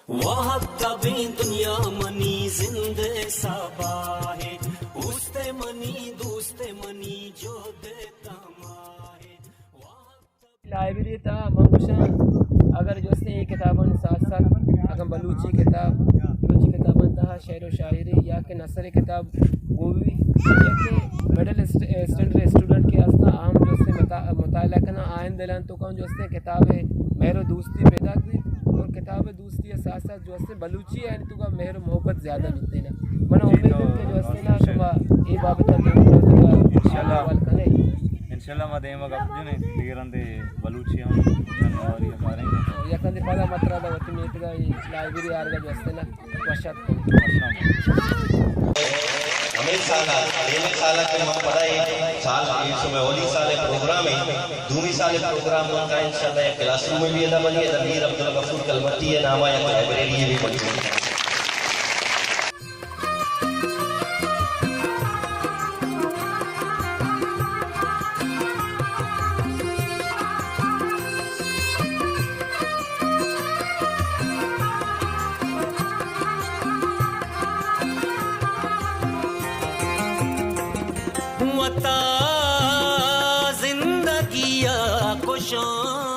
واہگ تبیں دنیا منی زند ءِ سباہ ءَ، اوست منی دوست منی جہد ءِ تماہ ءَ۔ لائبریری ءِ تہا من گوشاں، اگر جوستیں اے کتابانی ساتھ ساتھ اگاں بلوچی کتاب، بلوچی کتابانی تہا شعر و شاعری یا کہ نثر کتاب گوں بی، یا کہ مڈل اسٹ-، اسٹینڈرڈ اسٹوڈنٹ کہ ہستاں، آ ہم جوستیں مطا-، مطالعہ کناں، آہن دلان تو کن جوستیں کتاب ءِ مہر و دوستی پیدا بیت اور کتاب ءِ دوستی ءِ ساتھ ساتھ جوستیں بلوچی ءِ توکا مہر و محبت زیادہ بیت نا۔ منا جی، امید تو انت کہ جوستیں نا شما اے بابت ءَ انشاءاللہ۔ حوال کنے۔ انشاءاللہ ما دیما گپ جنیں، دگہ رندے بلوچی ہم جنواری کاریں۔ یک رندے پدا مترا دا وتی میتگا اے لائبریری آرگا جوستیں نا۔ وشت۔ ہمے سال ءَ، دیمے سال ءَ کہ من پدا اے سال، اے شمئے اولی سال ءِ پروگرام اِنت، دومی سال ءِ پروگرام من کا انشاءاللہ یک کلاس روم بی ادا بنی، ادا میر عبدالغفور کلمتی ءِ نام ءَ یک لائبریری بی بنی۔ وتا زندگی ءَ کشاں۔